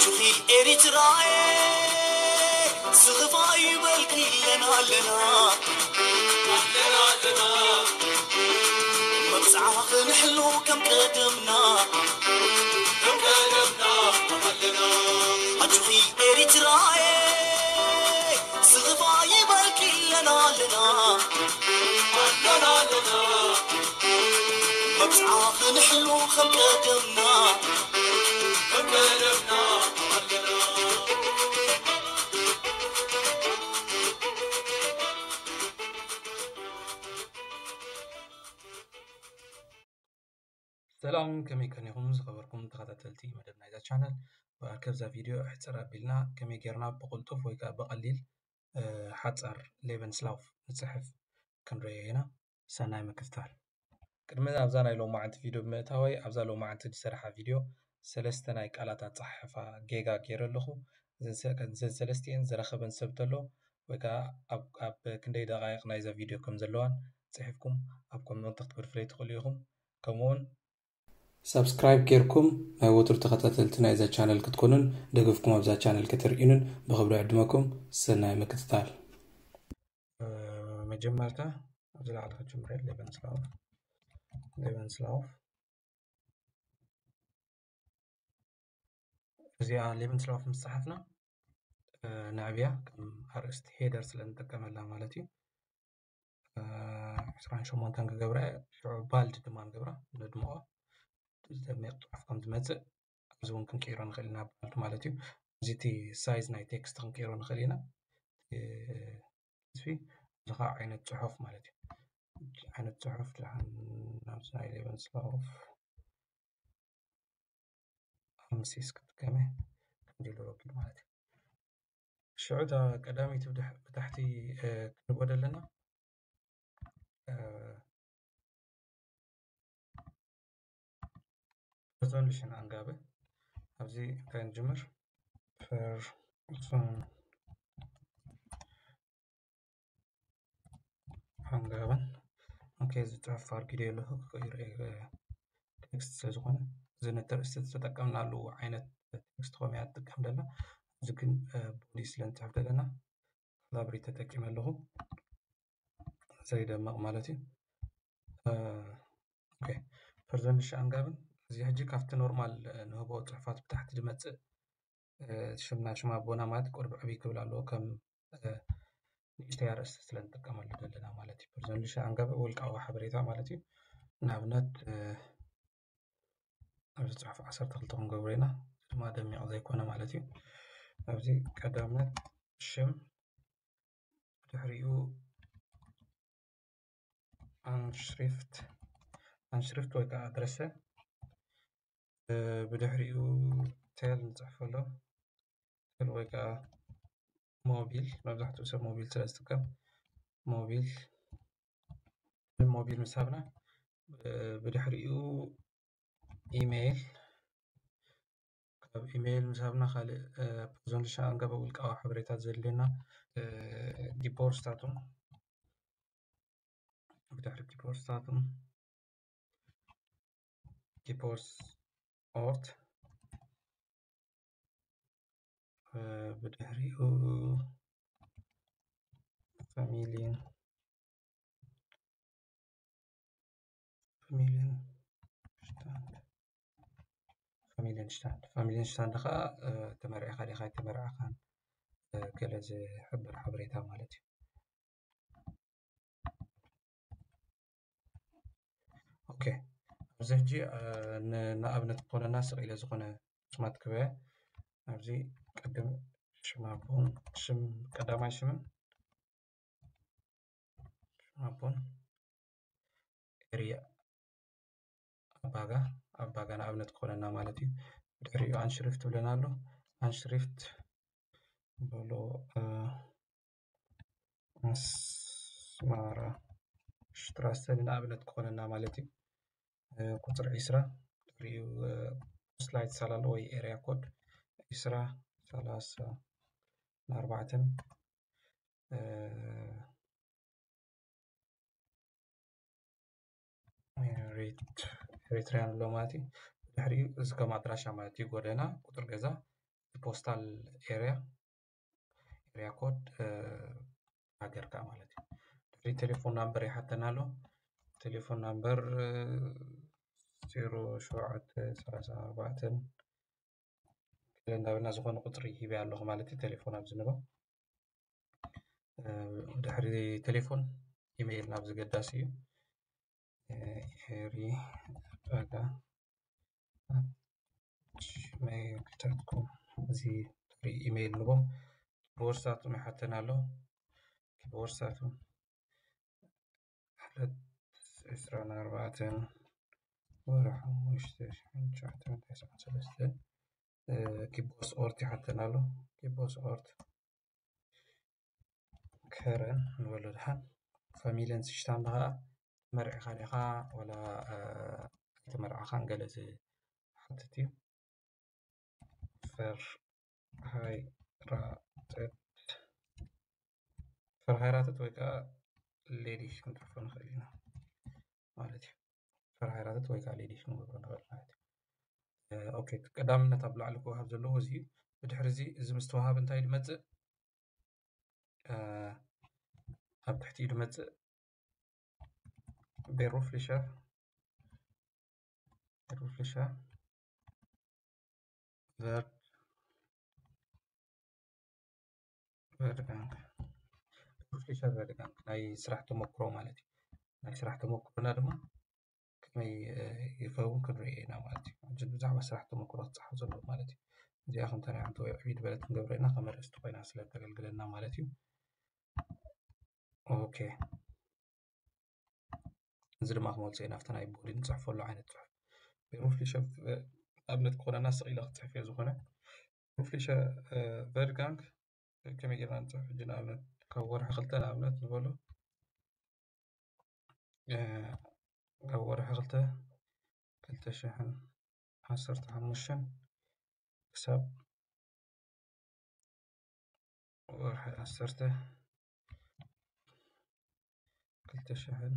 ቹኺ ኤሪትራየ ስኽፋ ይበልኪ ኣለና ኣለና ኣለና ኣለና መብጽዓ ክንሕሉ ከም ቀደምና ከም ቀደምና ኣለና ኣቹኺ ኤሪትራየ ስኽፋ ይበልኪ ኣለና ኣለና ኣለና ኣለና መብጽዓ ክንሕሉ ከም ቀደምና ከም ቀደምና ኣለና ሰላም ከመይ ቀኒኹም ዝኸበርኩም ተኸታተልቲ መደብ ናይዛ ቻነል። ብኣርከብ እዛ ቪድዮ ሕፅር ኣቢልና ከመይ ጌርና ብቕልጡፍ ወይ ከዓ ብቐሊል ሓፃር ሌቨንስላውፍ ንፅሕፍ ክንረዮ ኢና። ሰናይ ምክትታል። ቅድሚ ኣብዛ ናይ ሎማዓንቲ ቪድዮ ብምእታወይ ኣብዛ ሎማዓንቲ ዝሰራሓ ቪድዮ ሰለስተ ናይ ቃላት ኣፀሓሕፋ ጌጋ ገይረ ኣለኹ። እዘን ሰለስቲኤን ዝረኸበን ሰብ ተሎ ወይ ከዓ ኣብ ክንደይ ደቃይቕ ናይዛ ቪድዮ ከም ዘለዋን ፅሒፍኩም ኣብ ኮመንት ክትገድፉለይ ትኽእሉ ኢኹም። ከምኡውን ሳብስክራይብ ጌርኩም ናይ ወትሩ ተኸታተልቲ ናይዛ ቻነል ክትኮኑን ደገፍኩም ኣብዛ ቻነል ከተርእዩንን ብኽብሪ ዕድመኩም። ሰናይ ምክትታል። መጀመርታ ኣብዚ ላዕሊ ክጅምር ሌቨንስላውፍ ሌቨንስላውፍ እዚኣ ሌቨንስላውፍ ምስ ፀሓፍና ንዕብያ ከም ኣርእስቲ ሄደር ስለ ንጥቀመላ ማለት እዩ። ዕስራን ሸሞንተን ክገብራ ሽዑ ባልድ ድማ ንገብራ ነድምቆ ደሚቕ ፅሑፍ ከም ዝመፅእ ኣብዚ እውን ክንቅይሮ ንኽእል ኢና ባልድ ማለት እዩ። እዚ እቲ ሳይዝ ናይ ቴክስት ክንቅይሮ ንኽእል ኢና። እዚ ከዓ ዓይነት ፅሑፍ ማለት እዩ። ዓይነት ፅሑፍ ድሓን ናብዚ ናይ ሌቨንስላውፍ ኣምሲስ ክትጥቀመ ከምዚ ኢሉ ረኪብ ማለት እዩ። ሽዑ እታ ቀዳመይቲ ብታሕቲ ክንብቦ ዘለና ሪዞሉሽን ኣንጋበ ኣብዚ እንታይ ንጅምር ፈርሶን ኣንጋበን ኦኬ እዚ ፅሑፍ ኣርጊዶ ኣለኹ ክቀይሮ ቴክስት ስለዝኾነ እዚ ነተርእስቲ ዝተጠቀምናሉ ዓይነት ቴክስት ኮሚያ ትጥቀም ደላ እዚ ግን ቦዲ ስለንፅሕፍ ዘለና ላብሪ ተጠቂመ ኣለኹ ዘይደምቕ ማለት እዩ። ፐርዘንት ሻንጋብን እዚ ሕጂ ካብቲ ኖርማል ንህቦ ፅሑፋት ብታሕቲ ዝመፅእ ሽምና ሽማ ኣቦና ማለት ቁርብ ዕብይ ክብል ኣለዎ ከም ንእሽተይ ኣርእስቲ ስለ ንጥቀመሉ ዘለና ማለት እዩ። ፐርዘንት ሻንጋብ ውልቃዊ ሓበሬታ ማለት እዩ። ንኣብነት ኣብዚ ፅሑፍ ዓሰርተ ክልተ ክንገብሮ ኢና ድማ ደሚቕ ዘይኮነ ማለት እዩ። ኣብዚ ቀዳምነት ሽም ብድሕሪኡ ኣንሽሪፍት ኣንሽሪፍት ወይ ከዓ ኣድረሰ ብድሕሪኡ ቴል ንፅሕፈሎም ቴል ወይ ከዓ ሞቢል መብዛሕትኡ ሰብ ሞቢል ስለ ዝጥቀም ሞቢል ሞቢል ምስ ሃብና ብድሕሪኡ ኢሜይል ካብ ኢሜይል ምስ ሃብና ካልእ ፐርዞንሻ ኣንጋበ ውልቃዊ ሓበሬታት ዘድልየና ዲፖርስታቱን ብድሕሪ ዲፖርስታቱን ዲፖርስ ኦርት ብድሕሪኡ ፋሚሊን ፋሚሊን ሽታንድ ፋሚሊን ሽታንድ ፋሚሊን ሽታንድ ከዓ ተመሪዕካ ዲኻ ኣይተመርዕካን ገለ ዝሕብር ሓበሬታ ማለት እዩ። ኦኬ ኣብዚ ሕጂ ንኣብነት ክኾነና ስቕ ኢለ ዝኾነ ስማት ክበያ ኣብዚ ቅድም ሽም ኣቦን ሽም ቀዳማይ ሽምን ሽም ኣቦን ኤሪያ ኣባጋ ኣባጋ ንኣብነት ክኾነና ማለት እዩ። ድሕሪኡ ኣንሽሪፍት ብለና ኣሎ። ኣንሽሪፍት በሎ ኣስማራ ሽትራሰ ንኣብነት ክኾነና ማለት እዩ። ቁፅሪ ዒስራ ድሕሪኡ ስላይድ ሳላሎ ወይ ኤሪያ ኮድ ዒስራ ሰላሳ ኣርባዕተን ኤሪትሪያን ኣሎ ማለት እዩ። ድሕሪኡ እዚ ከም ኣድራሻ ማለት እዩ። ጎደና፣ ቁፅሪ ገዛ፣ postal area, area code ሃገርካ ማለት እዩ። ድሕሪ ቴሌፎን ናምበር ይሓተና ኣሎ። ቴሌፎን ናምበር ዜሮ ሸውዓተ ሰላሳ ኣርባዕተ ገለ እንዳበልና ዝኾነ ቁፅሪ ሂበ ኣለኹ ማለት እዩ። ቴሌፎን ኣብዚ ንበ ድሕሪ ቴሌፎን ኢሜይል ናብ ዝገዳሲ እዩ። ኤሪ ዕዳጋ ጂሜይል ዶት ኮም እዚ ኢሜይል ንቦም። ኪቦርድሳቶም ይሓተና ኣሎ። ኪቦርድሳቶም ዕለት ዕስራን ኣርባዕተን ወርሒ ሓሙሽተ ሽሕን ትሽዓተ ሚእትን ተስዓን ሰለስተን ኪቦርድስ ኦርት ይሓተና ኣሎ። ኪቦርድስ ኦርት ከረን ንበሎ ድሓን ፋሚልን ስሽታን ከዓ መርዒኻ ዲኻ ወላ ኣይተመርዓኻን ገለ ዝሓትት እዩ። ፈርሃይራተት ፈርሃይራተት ወይ ከዓ ሌዲሽ ክንፅሕፎ ንኽእል ኢና ማለት እዩ። ፈርሃይራተት ወይ ከዓ ሌዲሽ ክንገብሮ ንኽእል ማለት እዩ። ኦኬ፣ ቀዳምነት ኣብ ላዕሊ ክወሃብ ዘለዎ እዚ እዩ። ብድሕሪ እዚ እዚ ምስተዋሃብ እንታይ ድመፅእ? ኣብ ትሕቲኡ ድመፅእ ቤሩፍሊሸር ቤሩፍሊሸር ቨርድ ቨርድጋንክ ቤሩፍሊሸር ቨርድጋንክ ናይ ስራሕ ተመክሮ ማለት እዩ። ናይ ስራሕ ተመክሮና ድማ ከመይ ይኸውን ክንርኢ ኢና ማለት እዩ። ሕጂ ብዛዕባ ስራሕ ተመክሮ ክፀሓፍ ዘለዎ ማለት እዩ። እዚኣ ከምታ ናይ ኣንተ ወይ ዕብይ ዝበለት ክንገብረ ኢና ከም ኣርእስቲ ኮይና ስለ ተገልግለና ማለት እዩ። ኦኬ፣ እዚ ድማ ክመልሶ ኢና ኣብቲ ናይ ቦዲ ንፅሕፈሉ ዓይነት ፅሑፍ። ቤሩፍሊሸር ኣብነት ክኾነና ስቕ ኢለ ክፅሕፍ እየ ዝኾነ ቤሩፍሊሸር ቨርድጋንክ ከመይ ጌርና ንፅሕፍ? ሕጂ ንኣብነት ካብ ወርሒ ክልተ ንኣብነት ንበሎ ካብ ወርሒ ክልተ ክልተ ሽሕን ዓሰርተ ሓሙሽተን ክሳብ ወርሒ ዓሰርተ ክልተ ሽሕን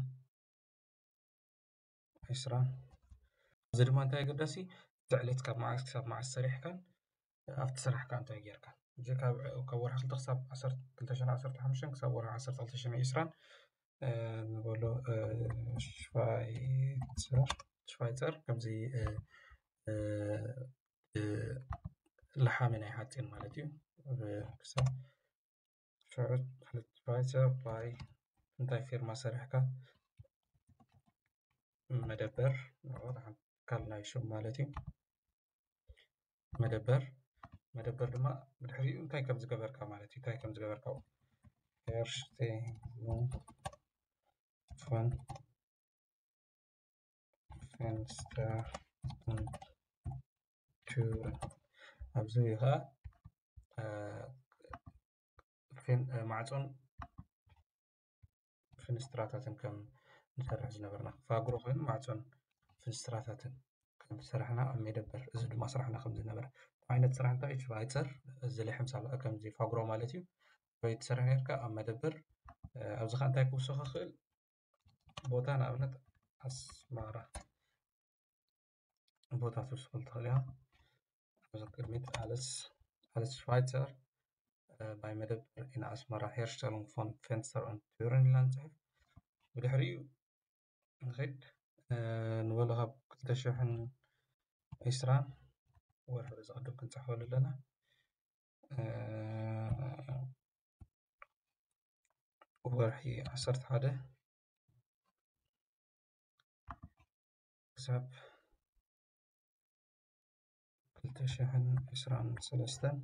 ዕስራን። እዚ ድማ እንታይ ኣገዳሲ፣ እቲ ዕለት ካብ መዓስ ክሳብ መዓስ ሰሪሕካን ኣብቲ ስራሕካ እንታይ ጌርካን። እዚ ካብ ወርሒ ክልተ ክሳብ ክልተ ሽሕን ዓሰርተ ሓሙሽተን ክሳብ ወርሒ ዓሰርተ ክልተ ሽሕን ዕስራን ንበሎ ሽፋይፀር ሽፋይፀር ከምዚ ለሓሚ ናይ ሓፂን ማለት እዩ። ክሳብ ሽዑ ሽፋይፀር ባይ እንታይ ፊርማ ሰሪሕካ መደበር ንዑ ትካል ናይ ሽም ማለት እዩ። መደበር መደበር ድማ ብድሕሪኡ እንታይ ከም ዝገበርካ ማለት እዩ። እንታይ ከም ዝገበርካ ሄርሽቴ ፎን ፌንስተር ቱር ኣብዚ ከዓ ማዕፆን ፍንስትራታትን ከም ንሰርሕ ዝነበርና ፋግሮ ኮይኑ ማዕፆን ፍንስትራታትን ከም ዝሰራሕና ኣብ መደበር እዚ ድማ ስራሕና ከም ዝነበረ ዓይነት ስራሕ እንታይ እዩ? ሽፋይፀር እዚ ለሕም ሳላ ከምዚ ፋግሮ ማለት እዩ ወይ ትሰርሕ ነርካ ኣብ መደበር ኣብዚ ከዓ እንታይ ክውስኸ ክእል ቦታ ንኣብነት ኣስመራ ቦታ ትውስኸል ትኽእል ኢኻ። ኣብዚ ቅድሚት ኣለስ ኣለስ ሽፋይፀር ባይ መደበር ኢና ኣስመራ ሄርሽተልን ፎን ፌንስተር ኦን ቱርን ኢልና ንፅሕፍ። ብድሕሪኡ ንኸይድ ንበሎ ካብ ክልተ ሽሕን ዕስራን ወርሒ ዝቐድም ክንፅሕፈሉ ኣለና። ወርሒ ዓሰርተ ሓደ ክሳብ ክልተ ሽሕን ዕስራን ሰለስተን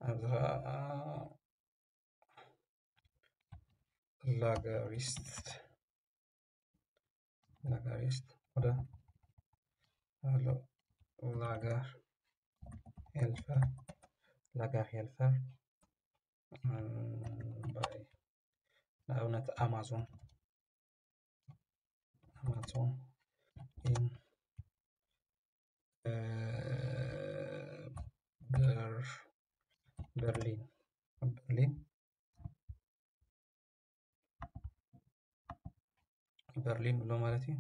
ኣብዚ ከዓ ላገሪስት ላጋሪስት ወደ ሎ ላጋር ሄልፈር ላጋር ሄልፈር ባይ ንኣብነት ኣማዞን ኣማዞን ኢን በርሊን በርሊን በርሊን ብሎ ማለት እዩ።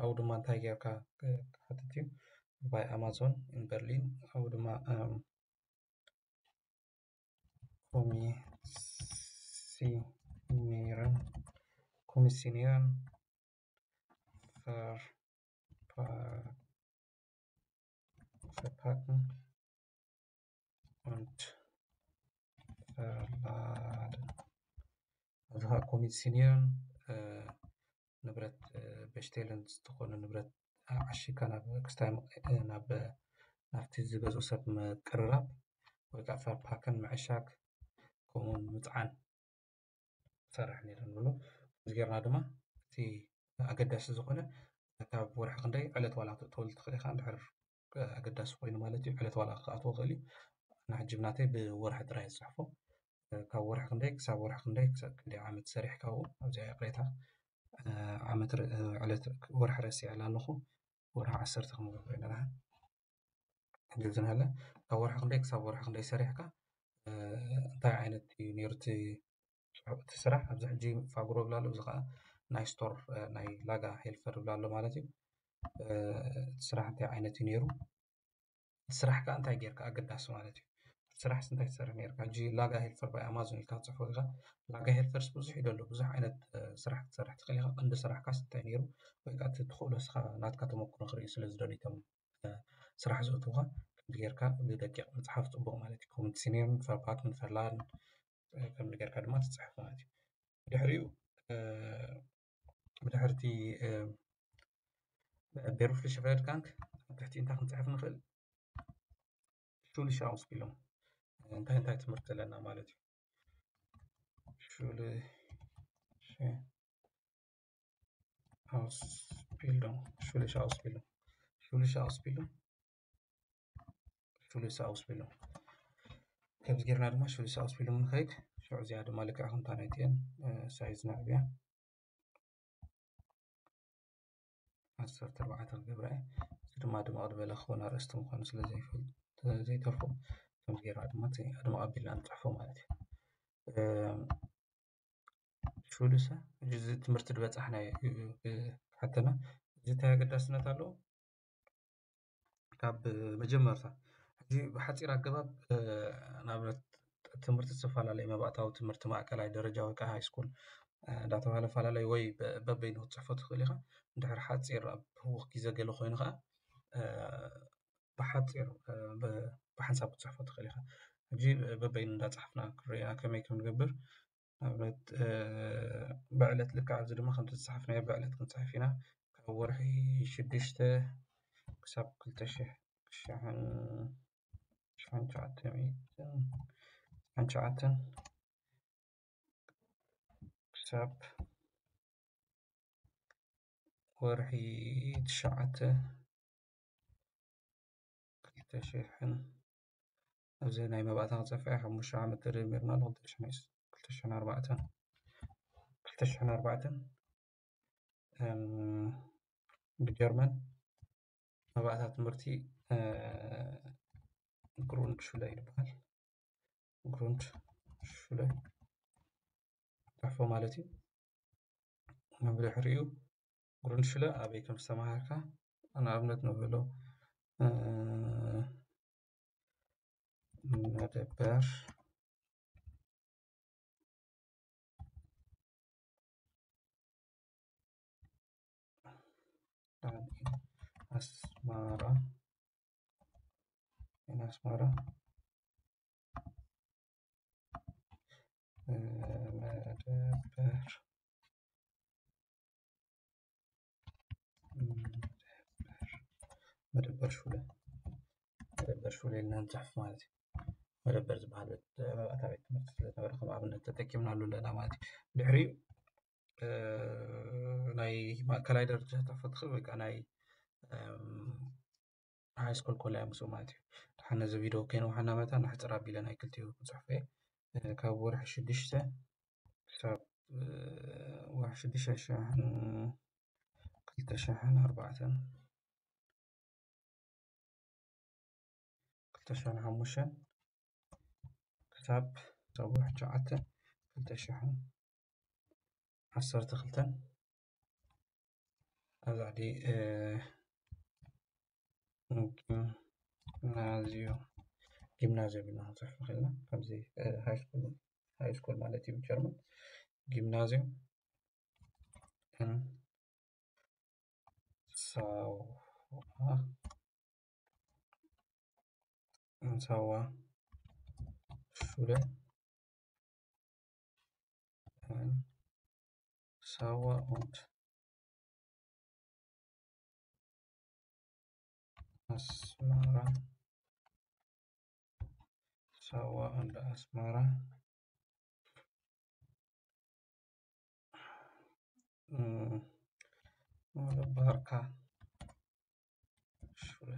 ኣብኡ ድማ እንታይ ጌርካ ክሓትት እዩ። by Amazon in Berlin, ከምኡ ድማ ኮሚሲኒረን ኮሚሲኒረን Verpacken und Verladen። እዚ ከዓ ኮሚሲኒረን ንብረት በሽቴልን ዝተኾነ ንብረት ዓሽካ ናብ ክስታይ ናብ ናብቲ ዝገዝኡ ሰብ ምቅርራብ ወይ ከዓ ፈርፓክን ምዕሻግ ከምኡውን ምፅዓን ሰርሕ ነይረ ንብሎ። እዚ ጌርና ድማ እቲ ኣገዳሲ ዝኾነ ካብ ወርሒ ክንደይ ዕለት ዋላ ክትእተወሉ ትኽእል ኢኻ። እንድሕር ኣገዳሲ ኮይኑ ማለት እዩ ዕለት ዋላ ክኣትዎ ክእል እዩ። ንሕጂ ብናተይ ብወርሒ ጥራይ ዝፅሕፎ። ካብ ወርሒ ክንደይ ክሳብ ወርሒ ክንደይ ክሳብ ክንደይ ዓመት ሰሪሕካ ኣብኡ ኣብዚኣ ይቕሬታ ዓመት ዕለት ወርሒ ረሲዐላ ኣለኹ። ወርሒ ዓሰርተ ክንገብሮ ኢና። ሕጂ ዝናለ ካብ ወርሒ ክንደይ ክሳብ ወርሒ ክንደይ ሰሪሕካ እንታይ ዓይነት እዩ ነይሩ እቲ ስራሕ? ኣብዚ ሕጂ ፋጉሮ ብላ ኣሎ። እዚ ከዓ ናይ ስቶር ናይ ላጋ ሄልፈር ብላ ኣሎ ማለት እዩ። እቲ ስራሕ እንታይ ዓይነት እዩ ነይሩ? እቲ ስራሕ ከዓ እንታይ ጌርካ ኣገዳሲ ማለት እዩ። ስራሕስ እንታይ ትሰርሕ ነርካ? ሕጂ ላጋ ሄልፈር ባይ ኣማዞን ኢልካ ትፅሕፎ ኢኻ። ላጋ ሄልፈርስ ብዙሕ እዩ ደሎ፣ ብዙሕ ዓይነት ስራሕ ክትሰርሕ ትኽእል ኢኻ። ቀንዲ ስራሕካስ እንታይ ነይሩ? ወይ ከዓ እቲ ትኽእሎ ስኻ ናትካ ተመክሮ ክርእዩ ስለ ዝደልዩ እቶም ስራሕ ዘእትውኻ ከምዚ ጌርካ ብደቂቕ ምፅሓፍ ፅቡቕ ማለት እዩ። ኮሚሲኒረን ፈርፓክን ፈርላደን ከምዚ ጌርካ ድማ ትፅሕፍ ማለት እዩ። ብድሕሪኡ ብድሕርቲ ቤሩፍሊሽ ቨርድጋንክ ኣብ ትሕቲ እንታይ ክንፅሕፍ ንኽእል? ሹሊሽ ኣውስቢሉንግ እንታይ እንታይ ትምህርቲ ኣለና ማለት እዩ። ሹሊሽ ኣውስቢሉንግ ሹሊሽ ኣውስቢሉንግ ሹሊሽ ኣውስቢሉንግ ሹሊሽ ኣውስቢሉንግ ከምዚ ጌርና ድማ ሹሊሽ ኣውስቢሉንግ ንኸይድ። ሽዑ እዚኣ ድማ ልክዕ ከምታ ናይቲአን ሳይዝ ነዕብያ ዓሰርተ ኣርባዕተ ክገብራ እየ። እዚ ድማ ድማ ቅድሚ በለ ክኾን ኣርእስቲ ምዃኑ ስለ ዘይፈልጥ ዘይተርፎ ከምዚ ጌርና ድማ ኣድማ ኣቢልና ንፅሕፎ ማለት እዩ። ሹሉሰ እዚ ትምህርቲ ዝበፃሕና ሓተና እዚ እንታይ ኣገዳስነት ኣለዎ? ካብ መጀመርታ ሕጂ ብሓፂር ኣገባብ ንኣብነት ትምህርቲ ዝተፈላለዩ መባእታዊ ትምህርቲ ማእከላይ ደረጃ ወይ ከዓ ሃይ ስኩል እንዳተባሃለፈላለዩ ወይ በበይኑ ክትፅሕፎ ትኽእል ኢኻ። እንድሕር ሓፂር ኣብ ህውኽ ግዜ ገለ ኮይኑ ከዓ ብሓፂር ብሓንሳብ ክትፅሕፎ ትኽእል ኢኻ። ሕጂ በበይኑ እንዳፃሕፍና ክንሪኢና ከመይ ከም ንገብር ንኣብነት ብዕለት ልክዕ ኣብዚ ድማ ከምቲ ዝፀሓፍናዮ ብዕለት ክንፅሕፍ ኢና። ካብ ወርሒ ሽዱሽተ ክሳብ ክልተ ሽሕን ትሽዓተ ሚእትን ትሽዓን ትሽዓተን ክሳብ ወርሒ ትሽዓተ ክልተ ሽሕን ኣብዚ ናይ መባእታ ክፀፍዐ ሓሙሽተ ዓመት ተደሚርና ኣሎ ክልተ ሽሕን ኣርባዕተን ክልተ ሽሕን ኣርባዕተን ብጀርመን መባእታ ትምህርቲ ግሩንድ ሹለ ይበሃል። ግሩንድ ሹለ ተሕፎ ማለት እዩ። ብድሕሪኡ ግሩንድ ሹለ ኣበይ ከም ዝተምሃርካ ንኣብነት ንብሎ መደበር ኣስመራ ኣስመራ መደበር መደበር ሹለ መደበር ሹለ ኢልና ንፅሕፍ ማለት እዩ። መደበር ዝበሃል መባእታ ቤት ትምህርቲ ስለዝነበረ ከም ኣብነት ተጠቂምናሉ ኣለና ማለት እዩ። ድሕሪኡ ናይ ማእከላይ ደረጃ ተፈትኽል ወይ ከዓ ናይ ሃይ ስኩል ኮላይ ምስኡ ማለት እዩ። ድሓን ነዚ ቪድዮ ከይንውሓና መታ ንሕፅር ኣቢለ ናይ ክልቲኡ ክፅሕፎ እየ። ካብ ወርሒ ሽዱሽተ ክሳብ ወርሒ ሽዱሽተ ሽሕን ክልተ ሽሕን ኣርባዕተን ክልተ ሽሕን ሓሙሽተን ክሳብ ክሳብ ወርሒ ትሽዓተ ክልተ ሽሕን ዓሰርተ ክልተን ኣብዚ ዓዲ ጊምናዚዮ ጊምናዚዮ ኢልና ክንፅሕፍ ንኽእል ኢና። ከምዚ ሃይ ስኩል ሃይ ስኩል ማለት እዩ ብጀርመን። ጊምናዚዮ ሳዋ ሳዋ ሹለ ሳዋ und ኣስመራ ሳዋ und ኣስመራ ባርካ ሹለ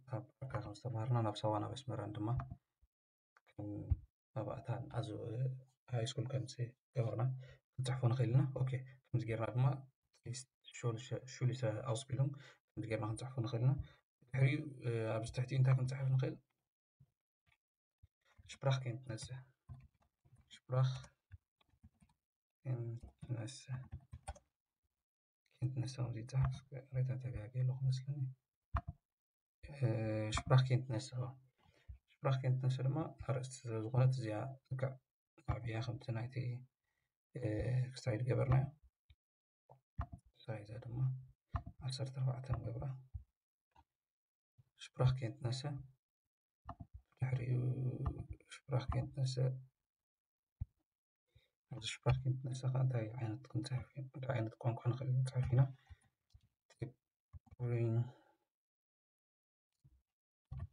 ባርካ ከም ዝተባህርና ናብ ሳዋ ናብ ኣስመራን ድማ መባእታን ኣዚ ሃይ ስኩል ከምዚ ገበርና ክንፅሕፎ ንኽእል ኢና። ኦኬ ከምዚ ጌርና ድማ ሹሊሰ ኣውስቢሉንግ ከምዚ ጌርና ክንፅሕፎ ንኽእል ኢና። ድሕሪኡ ኣብዚ ትሕቲ እንታይ ክንፅሕፍ ንኽእል? ሽፕራኽ ኬንትነሰ ሽፕራኽ ኬንትነሰ ኬንትነሰ ከምዚ ይፅሓፍ ሬታ ተጋጊ ኣለኹ መስለኒ። ሽፕራኽ ኬንትነሰ ሽፕራኽ ኬንትነሰ ድማ ኣርእስቲ ስለ ዝኾነት እዚኣ ልክዕ ዓብያ ከምቲ ናይቲ ክስታይ ዝገበርናዮ ሳይዛ ድማ ዓሰርተ ኣርባዕተ ንገብራ። ሽፕራኽ ኬንትነሰ ድሕሪኡ ሽፕራኽ ኬንትነሰ ኣብዚ ሽፕራኽ ኬንትነሰ ከዓ እንታይ ዓይነት ክንፅሕፍ እንታይ ዓይነት ቋንቋ ንኽእል ንፅሕፍ ኢና።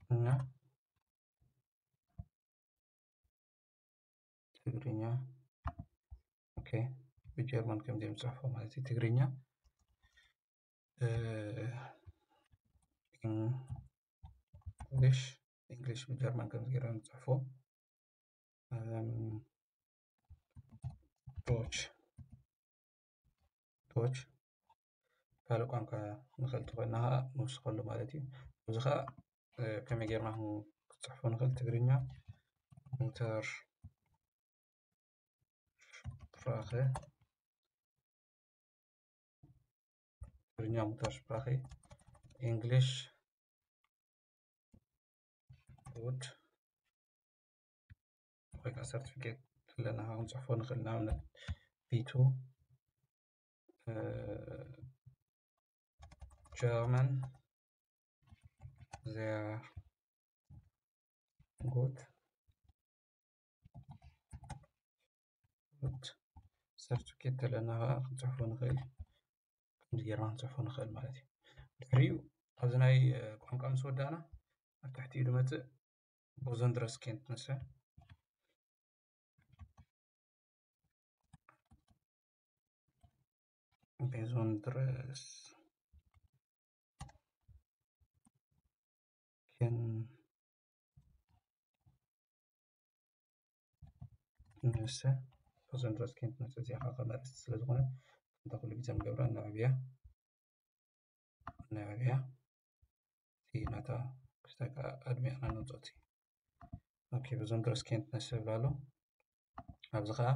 ትግርኛ ትግርኛ ኦኬ ብጀርመን ከምዚ ንፅሕፎ ማለት እዩ። ትግርኛ እንግሊሽ እንግሊሽ ብጀርመን ከምዚ ገይረ ንፅሕፎ ዶች ዶች ካልእ ቋንቋ ንኽእል ተኮይና ከዓ ንውስኸሉ ማለት እዩ። እዚ ከዓ ከመይ ጌርና ክንፅሕፎ ንኽእል ትግርኛ ሙተር ሽፕራኸ ትግርኛ ሙተር ሽፕራኸ ኢንግሊሽ ጉድ ወይ ከዓ ሰርቲፊኬት ዘለና ክንፅሕፎ ንኽእል ንኣብነት ቢቱ ጀርመን ዜር ጉድ ጉድ ሰርቲፊኬት ዘለና ከዓ ክንፅሕፎ ንኽእል ከምዚ ጌርና ክንፅሕፎ ንኽእል ማለት እዩ። ድሕሪኡ ኣብዚ ናይ ቋንቋ ምስ ወዳእና ኣብ ትሕቲኡ ዝመፅእ ቦዞንድረስ ኬንትነሰ ቤዞንድረስ ኬን ንሰ ፐርሰንት ረስኬንት ነሰ እዚኣ ከዓ ከም ኣርእስቲ ስለ ዝኾነ እንተ ኩሉ ግዜ ንገብራ እናዕብያ እናዕብያ እቲ ናታ ክስታይ ከዓ ኣድሚዕና ነምፅኦ እቲ ኦኬ በዞም ረስኬንት ነሰ ይብላ ኣሎ። ኣብዚ ከዓ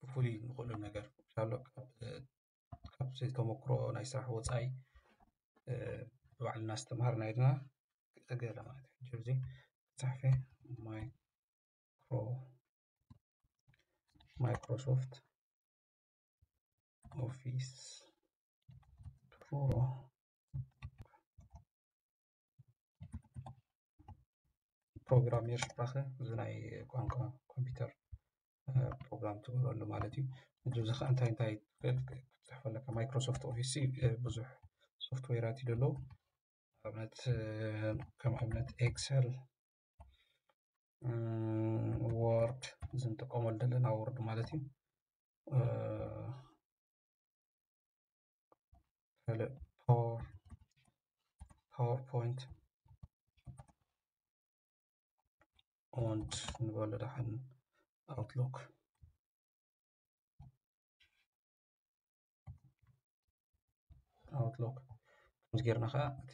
ብፍሉይ ንኽእሉ ነገር ኣሎ ካብ ዘይተመክሮ ናይ ስራሕ ወፃኢ ባዕልና ዝተምሃርና ኢልና ገለ ማለት እዩ። ሕጂ ኣብዚ ክፅሕፈ ማይክሮ ማይክሮሶፍት ኦፊስ ፕሮ ፕሮግራሜር ሽፕራኸ እዚ ናይ ቋንቋ ኮምፒውተር ፕሮግራም ትገብረሉ ማለት እዩ። እዚ ከዓ እንታይ እንታይ ክትፅሕፍ ኣለካ? ማይክሮሶፍት ኦፊስ ብዙሕ ሶፍትዌራት እዩ ደሎ ኣብነት ከም ኣብነት ኤክሰል ወርድ እዚ ንጥቀመሉ ዘለና ወርድ ማለት እዩ። ካልእ ፓወር ፖይንት ኦንድ ንበሎ ደሓን ኣውትሎክ ኣውትሎክ ከምዚ ጌርና ከዓ እቲ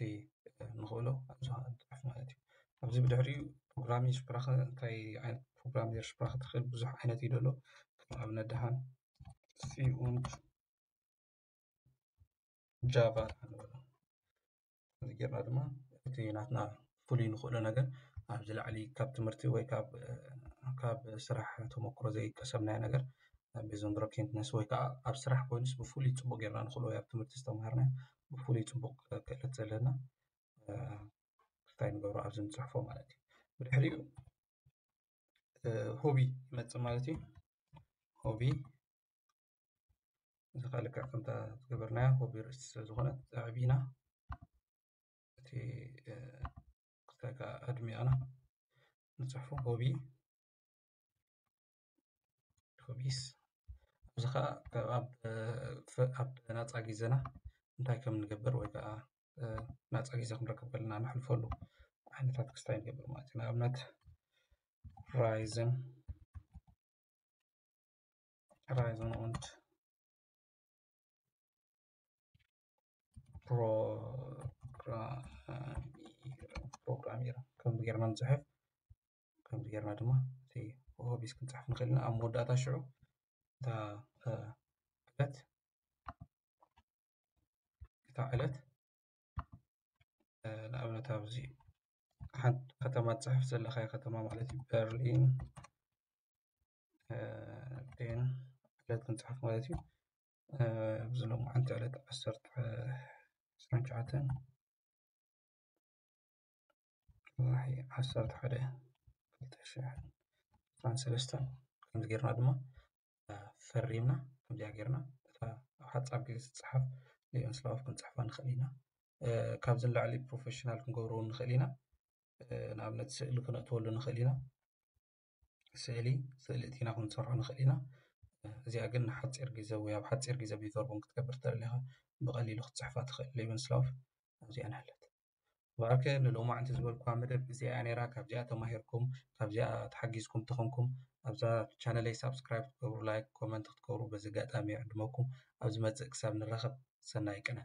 ንኽእሎ ኣብዚ ከዓ ንፅሕፍ ማለት እዩ። ኣብዚ ብድሕሪኡ ፕሮግራሚንግ ሽፕራኸ እንታይ ዓይነት ፕሮግራሚንግ ሽፕራኸ ትኽእል ብዙሕ ዓይነት እዩ ደሎ ከም ኣብነት ደሓን ሲ ኡንድ ጃቫ ንበሎ ከምዚ ጌርና ድማ እቲ ናትና ፍሉይ ንኽእሎ ነገር ኣብዚ ላዕሊ ካብ ትምህርቲ ወይ ካብ ካብ ስራሕ ተመክሮ ዘይቀሰምናዮ ነገር፣ ቢዞን ድሮኬንትነስ ወይ ከዓ ኣብ ስራሕ ኮይኑስ ብፍሉይ ፅቡቅ ጌርና ንኽእሎ ወይ ኣብ ትምህርቲ ዝተምሃርናዮ ብፍሉይ ፅቡቅ ክእለት ዘለና እንታይ ንገብሮ ኣብዚ ንፅሕፎ ማለት እዩ። ብድሕሪኡ ሆቢ ይመፅእ ማለት እዩ። ሆቢ እዚ ከዓ ልክዕ ከምታ ዝገበርናዮ ሆቢ ርእሲ ስለ ዝኾነ ኣዕቢና እቲ ክስታይ ከዓ ኣድሚቕና ንፅሕፎ ሆቢ ሆቢስ ኣብዚ ከዓ ኣብ ናፃ ግዜና እንታይ ከም ንገብር ወይ ከዓ ናፃ ግዜ ክንረክብ ከለና ነሕልፈሉ ዓይነታት ክስታይ ንገብር ማለት እዩ። ንኣብነት ራይዝን ራይዝን und ፕሮግራሚር ከምዚ ጌርና ንፅሕፍ። ከምዚ ጌርና ድማ እቲ ሆቢስ ክንፅሕፍ ንኽእል ኢና። ኣብ መወዳእታ ሽዑ እታ ዕለት እታ ዕለት ንኣብነት ኣብዚ ሓንቲ ከተማ ትፅሕፍ ዘለኻዮ ከተማ ማለት እዩ በርሊን ን ዕለት ክንፅሕፍ ማለት እዩ። ኣብዚ ሎማዓንቲ ዕለት ዓሰርተ ዕስራን ትሽዓተን ወርሒ ዓሰርተ ሓደ ክልተ ሽሕን ዕስራን ሰለስተን ከምዚ ጌርና ድማ ፈሪምና ከምዚኣ ጌርና እታ ኣብ ሓፃር ግዜ ዝፀሓፍ ሌቨንስላውፍ ክንፅሕፋ ንኽእል ኢና። ካብዚ ንላዕሊ ፕሮፌሽናል ክንገብሮ ንኽእል ኢና። ንኣብነት ስእሊ ክነእትወሉ ንኽእል ኢና። ስእሊ ስእሊ እቲና ክንሰርሖ ንኽእል ኢና። እዚኣ ግን ንሓፂር ግዜ ወይ ኣብ ሓፂር ግዜ ቢቨርቦን ክትገብር ተደሊኻ ብቐሊሉ ክትፅሕፋ ትኽእል ሌቨንስላውፍ ኣብዚኣ ንሕለት። ባርከ ንሎማዕንቲ ዝበልኩዋ መደብ እዚኣ ነይራ። ካብዚኣ ተማሂርኩም ካብዚኣ ተሓጊዝኩም ተኾንኩም ኣብዛ ቻነለይ ሳብስክራይብ ክትገብሩ ላይክ ኮመንት ክትገብሩ በዚ ኣጋጣሚ ይዕድመኩም። ኣብ ዝመፅእ ክሳብ ንራኸብ ሰናይ ቅነ።